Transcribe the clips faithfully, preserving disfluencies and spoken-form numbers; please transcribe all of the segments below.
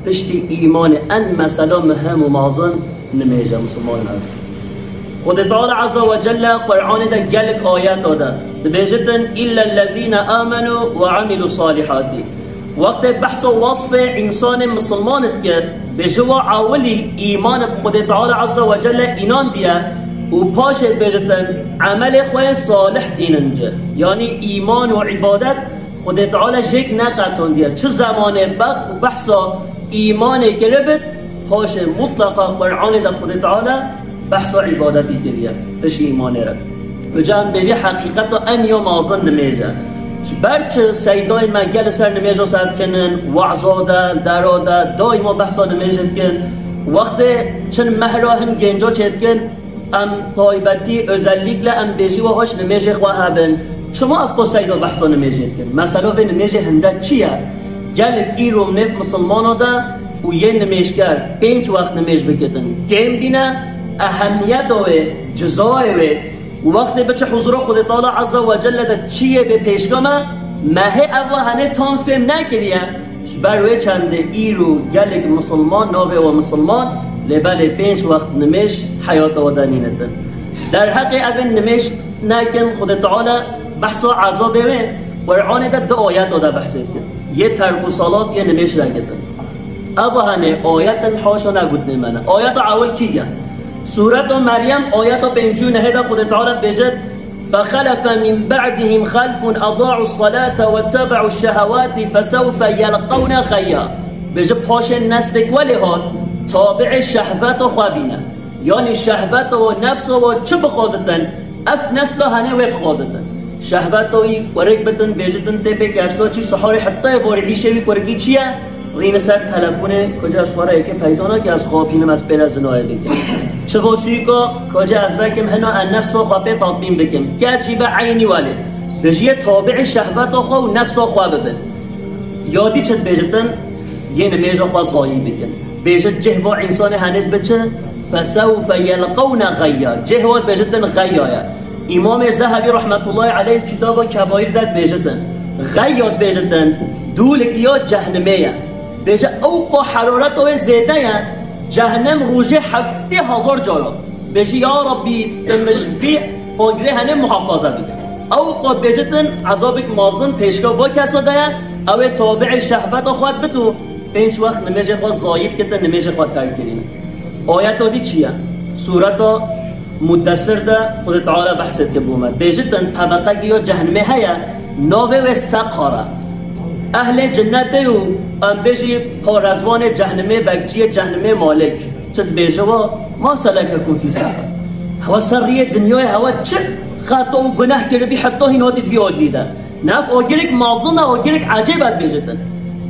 Piştî îmanê en mesela mihim û mazin nimêj e, misilmanên ezîz. Xwedê Teala Azze ve Celle Qur'anê de gelek ayeta de dibêjitin, "Îllellezîne amenu ve amilu salihati." Wextê behsa wasfê însanê misilman dike, bêje wa awilî îman bi Xwedê Teala Azze ve Celle înandiye û paşê bêjitin, emelê xwe yê salih tînin ci. Yanî îman û îbadet Xwedê Teala jêk neqetandiye. Çi zemanê bex-, behsa îmanê kiribit, paşê mutleqa Qur'anê de Xwedê Teala behsa îbadetî kiriye. Piştî îmanê re. Uca em bêjî heqîqeta en ya mazin nimêj e. Ji ber çi seydayên me gel li ser nimêja ser dikinin, weza de, dera de, daîma behsa nimêjê dikin. Wextê çin mehra hin gênca çêdikin, em taybetî, özellikle em bêjî we hoş nimêjê xwe hebin. Çima ev qo seyda behsa nimêjê dikin? Mesela vê nimêjê hinde çi ye? Gelek îro nêv misilmana de û yê nimêjker pênc wext nimêj bikitin kêm bîne, ehemiyeta wê, cizayê wê û wextê biçe huzura Xwedê Teala Azze ve Celle de çi yê bê pêşka me, me hê ev we henê tam fêm nekiriye. Ji ber wê çendê îro gelek misilman navê we misilman, lê belê pênc wext nimêj heyata we de nînitin. Derheqê evên nimêj nekin, Xwedê Teala behsa ezabê wê Qur'anê de du ayeta de behsê dikin. Yê terk û salat, yê nimêj nekitin. Eva hene ayetin haşa negotnê me ne. Ayeta ewil kî ye? Sureta Meryem, ayeta pêncî û nehê de Xwedê Teala dibêjit, "Fexelefe min ba'dihim xelfun eda'u salate wettebe'u şehewati fesewfe yelqewne xeyya." Bêje paşê neslek welê hat, tabi'ê şehveta xwe bîne. Yanî şehveta we, nefsa we çi bixwazitin, ev nesla hene wê dixwazitin. Şehveta wî kurik bitin, bêjitin tê pê keçka çî, siharê heta êvarê îşê wî kurikî çi ye? Rîne ser telefonê, koca ez xwe re yekê peyda nake, ez xapînim, ez pê re zinayê bikim. Çiva sûka, koca ez vekim hina, en nefsa xwe pê tatmîn bikim. Ked jî be eynî welê. Bêjiyê tabi'ê şehveta xwe û nefsa xwe bibin. Yadî çi dibêjitin? Yê nimêja xwe zayî bikin. Bêjit cih va însanê henê dibiçe, "Fesewfe yelqewne xeyya." Cih wa dibêjitin xeyya ye. Îmamê Zehebî rahmetullahî aleyh kitaba Kebaîr de dibêjitin. Xeyya dibêjitin, dûlik ya cehnimê ye. Bêje ew qo herareta wê zêde ye, cehnem rojê heftê hezar cara. Bêjî, "Ya Rabbî, tu min ji vî agirê henê muhafaza bike." Ew qo bêjitin, ezabek mazin pêşka va kesa de ye, ew ê tabi'ê şehveta xwe dibit û pênc wext nimêjê xwe zayî dikitin, nimêjê xwe terk kirîne. Ayeta dî çi ye? Sureta Muddesir de Xwedê Teala behsê dike bo me. Bêjitin, tebeqekî ya cehnimê heye, navê wê Seqar e. Ehlê cinnetê û em bêjî parezvanê cehnimê, bekçiyê cehnimê Malik. Çi dibêje wa? "Ma selekekum fî seqar?" Hewa ser riyê dinyayê hewa çi xeta û guneh kiribî heta hîn hatît vî agirî de? Nev agirek mazin e, agirek ecêb e dibêjitin.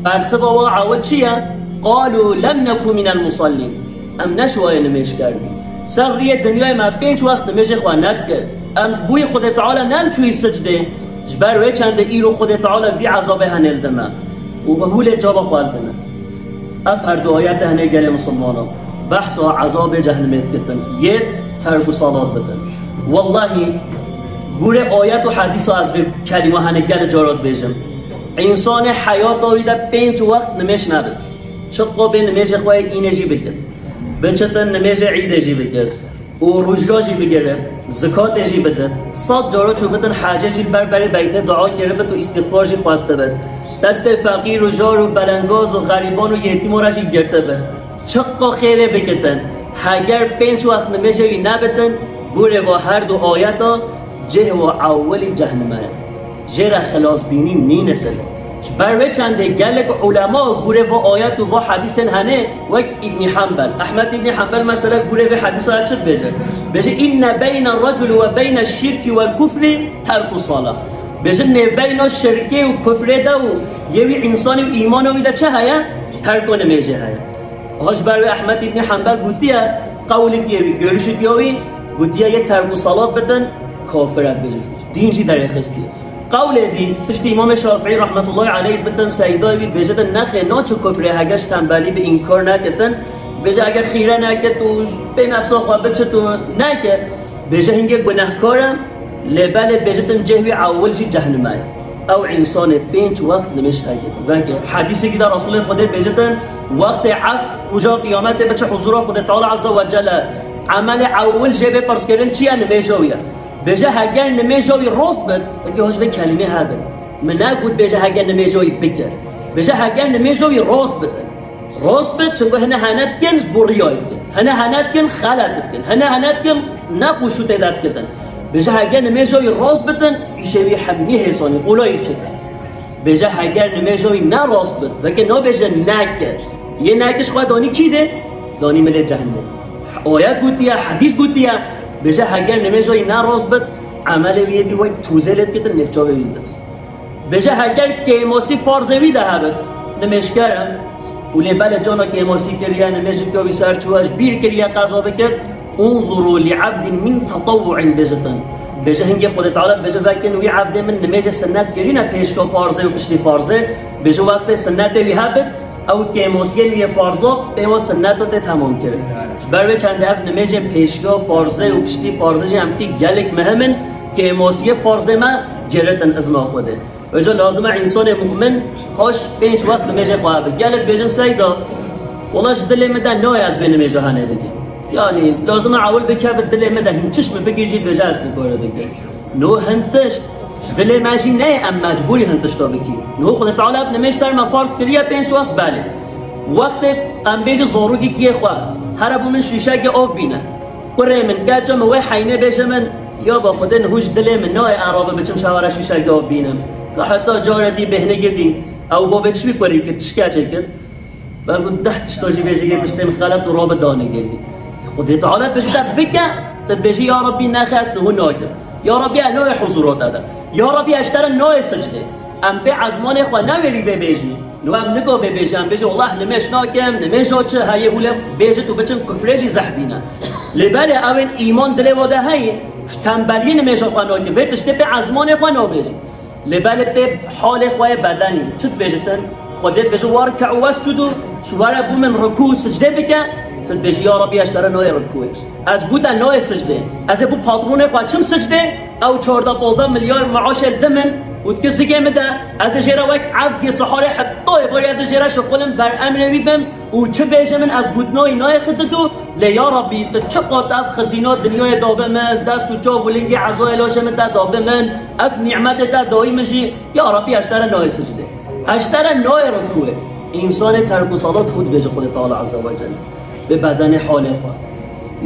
Bersiva wa ewil çi ye? "Qalu lem neku minel musallîn." Em neşwayê nimêj kerbî. Ser riyê dinyayê me pênc wext nimêjê xwe nedikir. Em ji bo yê Xwedê Teala neliçûyî sicdê. Ji ber wê çendê îro Xwedê Teala vî ezabê henê li dime. Û bi hûlê cava xwe li dime. Ev her du ayet hene gelê misilmanan. Behsa ezabê cehnimê dikitin. Yê terk û salat bitin. Wellahî, gure ayet û hedîsa ez vê kelîma hene gelê cara dibêjim. Însanê heyata wî de pênc wext nimêj nebit. Çiqo bê nimêjê xwe yê înê jî bikit. Biçitin nimêjê îdê jî bikit. Û rojga jî bigirin, zikatê jî bidin. Sed cara çû bitin hecê jî li ber berê beytê dua kiribit û îstîxfar jî xwestibit. Destê feqîr û jar û belengaz û xerîban û yetîman re jî girtibin. Çiqo xêrê bikitin, heger pênc wext nimêjê wî nebitin, gurê va her du ayeta cih wa ewilî cehnime ye. Jê re xilasbînî nînitin. Ji ber wê çendê gelek ulema û gurê va ayet û va hedîsên hene, wek Îbnî Hembel. Ehmed Îbnî Hembel mesela gurê vê hedîsa çi dibêje? Bêje, "Înne beyne recul we beyne şirki wel kufri terku salah." Bêje, "Nêvbeyna şirkê û kufrê de û yê wî însanî û îmana wî de çi heye? Terko nimêjê heye." Aha ji ber wê Ehmed Îbnî Hembel gotiye, qewlek yê wî, görüşek ya wî, gotiye, "Yê terku salat bitin, kafir e dibêje." Dîn jî derêxistiye. Qewlê dî, piştî Îmamê Şafîî rahmetullahî aleyh bitin seydayê wî, dibêje de nexê, naçe kufrê hege ji tembelî bi înkar nekitin, dibêje eger xîre nekit û ji pê nefsa xwe biçit û nekit, dibêje hingê gunehkar e, lê belê dibêjitin cih wî ewil jî cehnime ye. Ew însanê pênc wext nimêj heke. Veke, hedîsekî de Resûlê Xwedê bêjitin, wextê eft roja qiyametê biçe huzûra Xwedê Teala Azze ve Celle, emelê ewil jê bê pirskirin çi ye? Nimêja wî ye. Bêje, heger nimêja wî rost bit, wekî hoj vê kelîmê hebin. Min negot bêje heger nimêja wî bikir. Bêje heger nimêja wî rost bitin. Rost bit, çunku hine hene dikin ji bo riyayê dikin. Hine hene dikin xelet dikin. Hine hene dikin nexweş û têde dikitin. Bêje heger nimêja wî rost bitin, îşê wî hemî hêsanî, qolayî çi. Bêje heger nimêja wî ne rost bit, veke nabêje nekir. Yê nekir ji xwe danî kî de? Danî milê cehennemê. Ayet gotiye, hedîs gotiye. Bêje heger nimêja wî ne rost bit, emelê wî yê dî wek tûzê lê dikitin, nêvçavê wî didin. Bêje heger kêmosî farzê wî de hebit, nimêjker e, û lê belê cana kêmosî kiriye, nimêjeke wî ser çûye, ji bîr kiriye qeza bikir, "Unzuru li abdin min tatawwu'in" bêjitin. Bêje hingê Xwedê Teala bêje, vekin wî evdê min nimêjê sinnet kirîne pêşka farzê û piştî farzê, bêje wextê sinnetê wî hebit, ew kêmosiyên wî yê farza pê wan sinneta tê temam kirin. Ji ber wê çendê ev nimêjên pêşka farzê û piştî farzê jî em tî gelek mihim in, kêmosiyê farzê me giritin izna Xwedê. Vêca lazim e însanê mu'min haş pênc wext nimêjê xwe hebe. Gelek bêjin, Seyda, wela ji dilê min de nayê ez vê nimêja hene bikim. Yanî lazim e ewil bikeve dilê min de, hîn çiş min bigihîjî bêje ez nikare bikim. No hin tişt ji dilê me jî neyê em mecbûrî hin tişta bikî. No Xwedê Teala ev nimêj ser me farz kiriye pênc wext, belê. Wextê em bêjin zarokekî yê xwe, here bo min şîşekê av bîne. Kurê min, keça min wê heynê bêje min, ya ba Xwedê niho ji dilê min nayê ez rabe biçim şewere şîşekê av bînim. Ka heta carê dî bêhnekê dî, ew babê çi wî kurî kir, çi keçê kir? Belku deh tişta jî bêjî yê tiştên xelet û rabe danê kê jî. Xwedê Teala bêje te bike, te dibêjî, "Ya Rabbî, nexê ez niho nakim. Ya Rabbî, ez nayê huzûra te de. Ya Rabbî, ez ji te re nayê sicdê." Em pê ezmanê xwe ne wêrî vê bêjî. Niha em nika vê bêjin, em bêjin, "Wela nimêj nakim, nimêja çi, heyê hûlê bêjit û biçin kufrê jî zehf bîne." Lê belê ew ên îman dilê wa de heye, ji tembeliyê nimêja xwe nakin, vê tiştê pê ezmanê xwe nabêjin. Lê belê pê halê xwe yê bedenî, çi dibêjitin? Xwedê dibêje, "Werke'û wescudû", ji were bo min rikû û sicdê bike, tu dibêjî, "Ya Rabbî, ez ji te re nayê rikûyê. Ez bo te nayê sicdê. Ez ê bo patronê xwe çim sicdê?" Ew çardeh pazdeh milyar meaşê li dimin û dike zikê min de, ez ê jê re wek evdgê siharê heta êvarê ez ê jê re şixulim ber emrê wî bim û çi bêje min ez gotina wî nayê xidit û lê ya Rabbî, tu çi qat ev xizîna dinyayê dabe min, dest û çav û lingê ezayê laşê min te dabe min, ev nîmetê te dayî min jî, ya Rabbî, ez ji te re nayê sicdê. Ez ji te re nayê rikûyê. Însanê terk û salat hû dibêje Xwedê Teala Azze ve Celle. Bi bedenê halê xwe.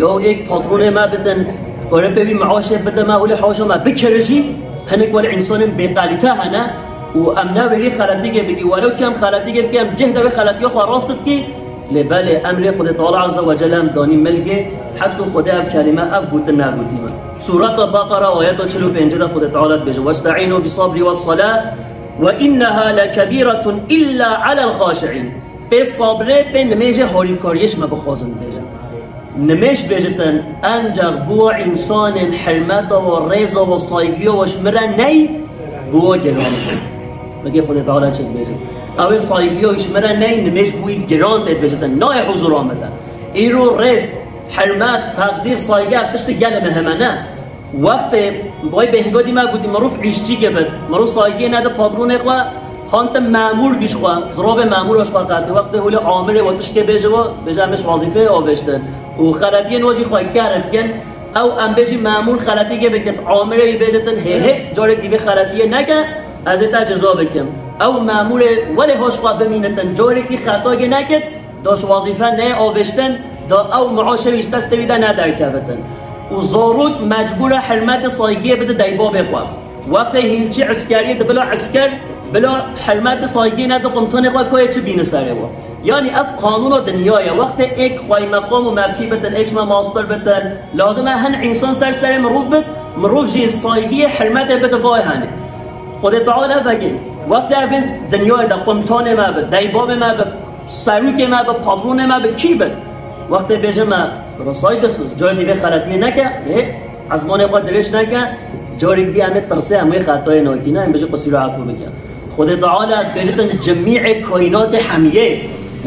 Ya êk patronê me bitin, kare pê wî meaşê bide me, hûlê haşa me bikire jî, hinek wele însanên bêqelîte hene û em ne wêrî xeletîkê bikî. Welew kî em xeletîkê bikî, em cih de wê xeletiya xwe rast dikî, lê belê emrê Xwedê Teala Azze ve Celle em danî milgê, heta ku Xwedê ev kelîme, ev gotin negotî me. Sureta Beqara ayeta çil û pêncê de Xwedê Teala dibêje, "Westa'înû bis-sabri wes-selâ ve inneha lekebîretun îllâ alel-xaşi'în." Pê sabrê, pê nimêjê harîkariyê ji me bixwazin, dibêje. Nimêj bêjitin, encax bo însanên hurmeta we, rêza we, saygiya we ji min re ney, bo we giran e. Wekî Xwedê Teala çi dibêje? Ew ê saygiya wî ji min re ney, nimêj bo wî giran tê, dibêjitin, nayê huzûra min de. Îro rêz, hurmet, teqdîr, saygî, ev tiştê gelê mihim e, ne? Wextê, vay bêhnga dî me gotî, mirov îşçîkê bit, mirov saygiyê nede patronê xwe, hantin memûr bî ji xwe, ziravê memûra ji xwe qetî. Wextê hûlê amirê we tişkê bêje we, bêje, "Em ê ji wezîfeyê avêjtin." Û xeletiyên we jî xwe kere dikin. Ew em bêjî memûr xeletîkê bikit, amirê wî bêjitin, "Hê hê, carek dî vê xeletiyê neke, ez ê te ceza bikim." Ew memûrê welê hoş xwe bimînitin, carek dî xetayê nekit, da ji wezîfe neyê avêjtin, da ew meaşê wî ji destê wî de nederkevitin. Û zarok mecbûr e hurmetê saygiyê bide deybabê xwe. Wextê hîn çi eskeriyê di bila esker, bila hurmetê saygiyê nede qumtanê xwe, koyê çi bîne serê we. Yanî ev qanûna dinya ye. Wextê êk xwey meqam û mevkî bitin, êk ji me mastir bitin, lazim e hin însan ser serê mirov bit, mirov jî saygiyê hurmetê bide vay henê. Xwedê Teala vegê, wextê ev ên dinyayê de qumtanê me bi, deybabê me bi, serokê me bi, patronê me bi, kî bin? Wextê bêje me, "Bira saygisiz, carê dî vê xeletiyê neke, ê, ezmanê xwe dirêj neke, carek dî em ê tirsê, em wê xetayê nakîne, em bêje qusîra efû bike." Xwedê Teala dibêjitin cemîê kaînatê hemiyê,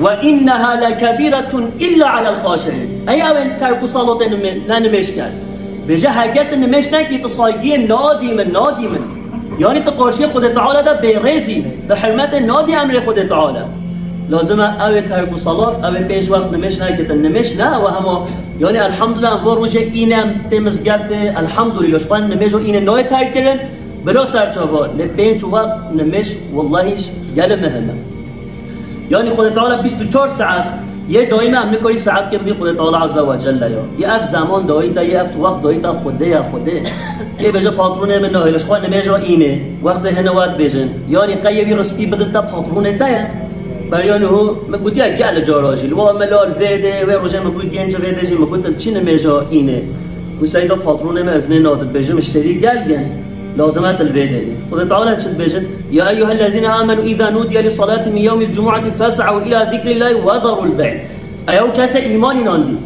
"Ve inneha lekebîretun îllâ alel-xaşi'în." Ey ew ên terk û salatê nimê-, ne nimêj ker. Bêje, heger tu nimêj nekî, tu saygiyê nadî min, nadî min. Yanî tu qarşiyê Xwedê Teala de bêrêzî, bi hurmetê nadî emrê Xwedê Teala. Lazim e ew ê terku salat, ew ê pênc wext nimêj nekitin. Nimêj ne, ew hema, yanî elhamdulillah, em van rojê îne tê mizgeftê, elhamdulillah, ji xwe nimêj û îne nayê terk kirin, bila serçava, lê pênc wext nimêj, wellahî, gelê muhim e. Yanî Xwedê Teala bîst û çar saet, yê daîme em nikarî saetkê bidî Xwedê Teala Azze ve Celle ya. Yê ev zeman dayî te, yê ev wext dayî te Xwedê ya, Xwedê. Yê bêje patronê min nahêle, ji xwe nimêja înê, wextê hene we dibêjin. Yanî qey yê wî rizqî bidite patronê te ye. Ber yanî hû, min gotiye gel cara jî. Li wa me lal vê dê, wê rojê min bû genc vê dê jî, min got çi nimêja înê. Û seyda patronê me ez nê nadit, bêjim müşterî gel gel. Lazim e til vê dê. Xwedê Teala çi dibêjit? يا أيها الذين آمنوا إذا نودي للصلاة من يوم الجمعة فاسعوا إلى ذكر الله وذروا البيع. Eya kesê îman înandî.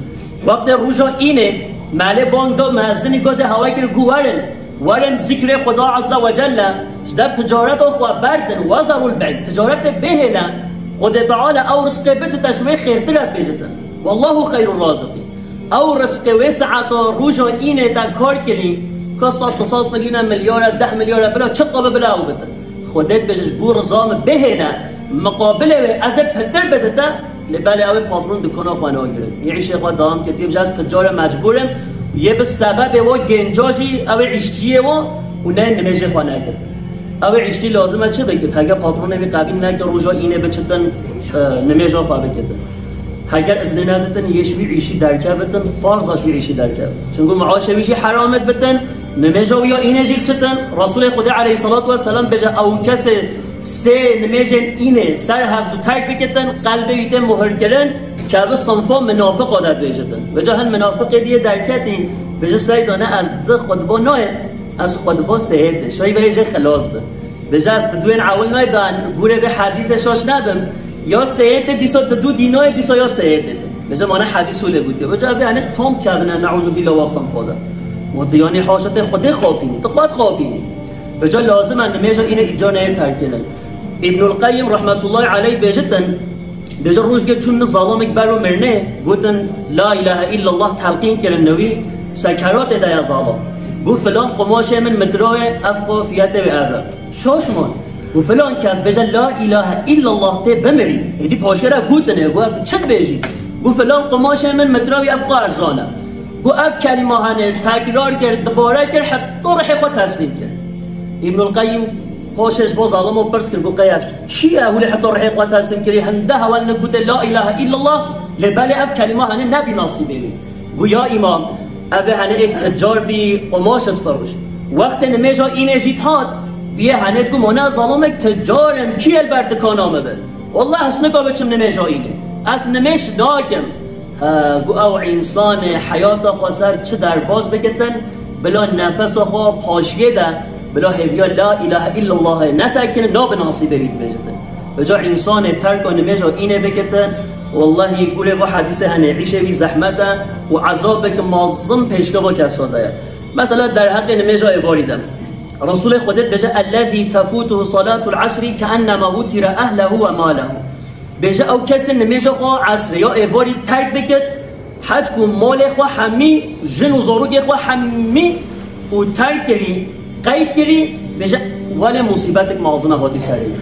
Wextê roja înê, melê bang da, muezzinî gazê hewa kir, gu werin. Werin zikrê Xweda Azze ve Celle, ji dev ticareta xwe berdin, وذروا البيع. Ticaretê bihêle, Xwedê Teala ew rizqê bidite ji wê xêrtir e dibêjitin. والله خير الرازقين. Ew rizqê wê saeta roja înê te kar kirî, ka sed, du sed milyon e, milyar e, deh milyar e, bila çi tabe bila ew bitin. Xwedê dibêje ji bo riza min bihêle, miqabilê wê ez ê pitir bidite, lê belê ew ê patron dikana xwe nagirin. Yê îşê xwe dewam kir, dibêje ez ticar e mecbûr im, yê bi sebebê wa genca jî ew ê îşçiyê wa û ne nimêjê xwe nekir. Ew ê îşçî lazim e çi bikit? Heke patronê wî qebîl nekir, roja înê biçitin, e, nimêja xwe bikitin. Heger iznê neditin, yê ji wî îşî derkevitin, farz e ji wî îşî derkevin. Çunku maaşê wî jî heram e bitin, nimêja wî ya înê jî biçitin. Resulê Xwedê aleyhissalatu vesselam bêje, ew kesê sê nimêjên înê ser hevdu terk bikitin, qelbê wî tê muhir kirin, keve sinfa minafiqa de dibêjitin. Vêca hin minafiqê diyê derketî, bêje seyda ne ez di xutba nayê, ez xutba sêyê de. Şayî vê jê xilas bi. Bêje ez di duên ewil nayê dan gûrê vê hedîsê şaş nebim. Ya sêyê de dîsa di du dînayê dîsa ya sêyê de. Bêje mane hedîs wile gotiye. Vêca vê hene tam kevine ne'uzu billah wa sinfa de. Wa tu yanî haşa tê Xwedê xapînî. Tu xwe dixapînî. Vêca lazim e nimêja înê îca neyê terk kirin. Îbnul Qeyyim rahmetullahi aleyh bêjitin, bêje rojgê çûn ni zalamek ber û mirnê, gotin, La ilahe illallah telqîn kirin newî, sekeratê de ye zalam. Gu filan qumaşê min mitrayê, ev qafiyetê wê ev e. Şaş man. Û filan kes bêje, La ilahe illallah tê bimirî. Êdî paşkere gotine, gu ev tu çi dibêjî? Gu filan qumaşê min mitrayê, ev qafiyetê erzan e. Gu ev kelîma hene tekrar kir, dibare kir, heta rihê xwe teslîm kir. Îbnul Qeyyim paşê ji bo zalimo pirs kir, gu qey ev kî ye hûlê heta rihê xwe teslîm kirî, hinde heval ne gote la ilahe illallah, lê belê ev kelîma hene nebî nasîbê wî. Gu ya îmam, ev ê hene êk ticar bî, qumaşê difiroş. Wextê nimêja înê jî dihat, viyê hene digo, mane ez zalomek ticar im, kî ye li ber dikana min bi? Wallah ez nika biçim nimêja înê. Ez nimêj nakim. He, gu ew însanê heyata xwe ser çi derbas bikitin, bila nefesa xwe paşiyê de, bila hêviya la ilahe illallahê nesekinin, nabe nasîbê wî dibêjitin. Vêca însanê terka nimêja înê bikitin, wallahî gurê va hedîsê hene, îşê wî zehmet e û ezabek mezin pêşkeva kesa de ye. Mesela derheqê nimêja êvarî de. Resulê Xwedê dibêje, "Ellezî tefûtuhu salâtul esrî keennema wutire ehlehu ve mâlehu." Bêje, ew kesê nimêja xwe esrê ya êvarî terk bikit, heçku malê xwe hemî, jin û zarokê xwe hemî û terk kirî, qeyb kirî, bêje, welê musîbetek mezin e hatî serê wî.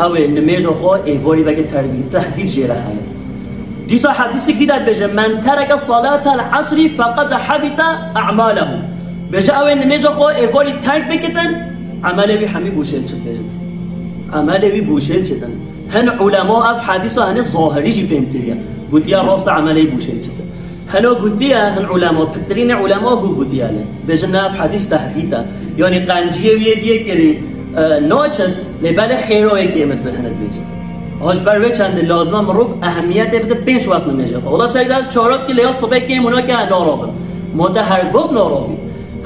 Ew ê nimêja xwe êvarî veke terk bikit, tehdîd jê re heye. Dîsa hedîsek dî de dibêje, "Men tereke salatel esrî feqed hebite a'malehu." Bêje, ew ê nimêja xwe êvarî terk bikitin, emelê wî hemî bûşêl çi dibêjit. Emelê wî bûşêl çitin. Hin ulema ev hedîsa hene zahirî jî fêm kiriye. Gotiye rast e, emelê wî bûşêl çitin. Heno gotiye hin ulema, pitirînê ulema hû gotiye lê. Bêjin ne ev hedîs tehdît e. Yanî qenciyê wî yê diyê kirî, e, naçin, lê belê xêra yê kêmit bi hinek bêjit. Ha ji ber wê çendê lazim e mirov ehemiyetê bide pênc wext nimêjê xwe. Wela seyda ez çarat ki lê ya sibê kêm û nake narabim. Ma te her gov narabî.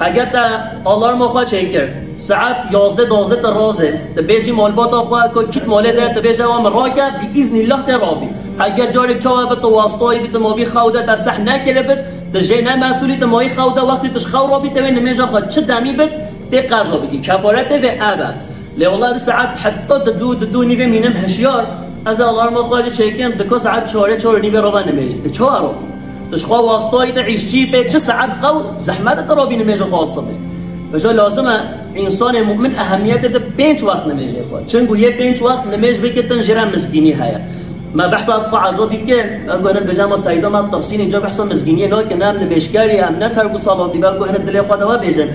Hege te alarma xwe çêkir. Saet yazdeh, duwazdeh te razê. Te bêjî malbata xwe ku kît malê de, te bêje wa min rake, bi îznîllah te rabî. Hege carek çawa bi tu wastayî bi tu mabî xew de te seh nekiribit, tu jê ne mesûlî, tu mayî xew de wextî tu ji xew rabî te wê nimêja xwe çi demî bit, tê qeza bikî. Kefaretê vê ev e. Lê wela ez saet heta di du, di du nîvê mînim hişyar. Ez ê alarma xwe jî çêkim, dika saet çarê, çar û nîvê rava nimêjî. Tu çawa rabî? Tu ji xwe wastayî, tu îşçî bê, çi saet xew, zehmet e tu rabî nimêja xwe sibê. Hêja lazim e însanê mu'min ehemmiyetê de pênc wext nimêjê xwe. Çin ku yê pênc wext nimêj bikitin jê re mizgînî heye. Me behsa xwe ezabî kir, em guhene bêje ma Seyda me Tahsînî ca behsa mizgîniyê nakin, em nimêjkerî, em ne terku salatî, belku hene dilê xwe de we bêjin.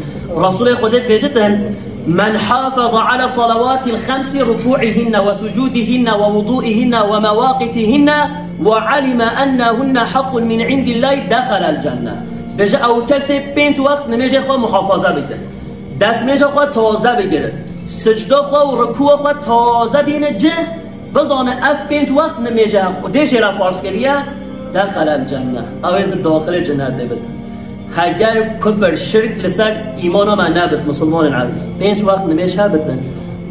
Resûlê Xwedê dibêjitin, "Men hafaza ala salawatil xemsi ruku'ihinne ve sucudihinne ve wudu'ihinne ve mewaqitihinne ve alime ennehunne haqqun min indillahi dehalel cenne." Bêje ew kesê pênc wext nimêjê xwe muhafaza bike. Destmêja xwe taze bigire. Sicda xwe û rikûa xwe taze bîne cih. Bizane ev pênc wext nimêje Xwedê jê re farz kiriye, dehalel cenne. Ew ê bi daxilê cennetê bit. Heger kufr, şirk li ser îmana me nebit, misilmanên ezîz. Pênc wext nimêj hebitin.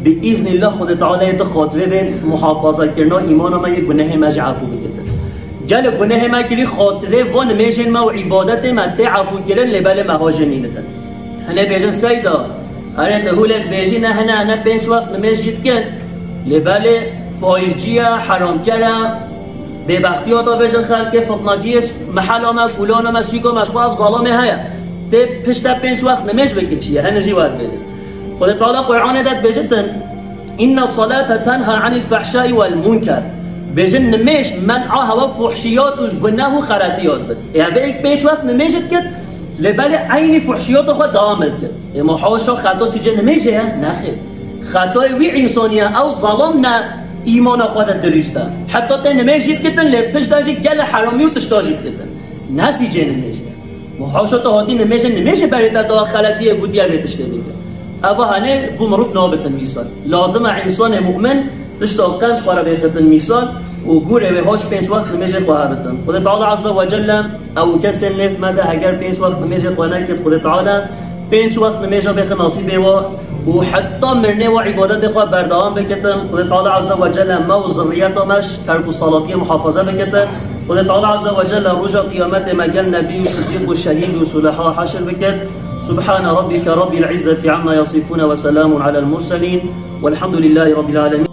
Bi îznîllah Xwedê Teala yê di xatirê vê muhafazakirina îmana me yê gunehê me jî efû bikitin. Gelek gunehê me kirî xatirê van nimêjên me û îbadetê me tê efû kirin, lê belê me ha jê nînitin. Hene bêjin Seyda, erê tu hûlek bêjî ne hene, hene pênc wext nimêj jî dikin. Lê belê faîzciya, heramkera, bêbextiya da bêjin xelkê, fitnaciyê, mehela me, gulana me, sûka me, ji xwe ev zalamê heye. Tê pişte pênc wext nimêj bike çi ye? Hene jî we dibêjin. Xwedê Teala Qur'anê de dibêjitin, "Inne salate tenha anil fehşai vel munker." Bêjin nimêj men'a hewa fuhşiyat û guneh û xeretiyat bit. Ê ev êk pênc wext nimêj dikit, lê belê eynî fuhşiyata xwe dewam dikit. Ê ma haşa xeta sicê nimêjê ye? Nexêr. Xetayê wî însanî ye, ew zalam ne îmana xwe de dirûst e. Heta tê nimêj jî dikitin, lê pişt de jî gelek heramî û tişta jî dikitin. Ne sicê nimêjê. Muhaşa tu hatî nimêjê, nimêjê berê te da xeletiyê gotiye vê tiştê bike. Eva hene bû mirov nabitin mîsal. Lazim e însanê mu'min tişta qenc xwe re bêxitin mîsal û gûrê wê haş pênc wext nimêjê xwe hebitin. Xwedê Teala Azze ve Celle ew kesên lêv me de heger pênc wext nimêjê xwe nekit, Xwedê Teala pênc wext nimêja bêxe nasîbê we û heta mirinê we îbadetê xwe berdewam bikitin. Xwedê Teala Azze ve Celle me û zirriyeta me ji terk û salatiyê muhafaza bikitin. Xwedê Teala Azze ve Celle roja qiyametê me gel nebî û sidîq û şehîd û suleha heşr bikit. Subhane Rabbike Rabbil İzzeti amma yasifune ve selamun alel murselin. Velhamdülillahi Rabbil Alemin.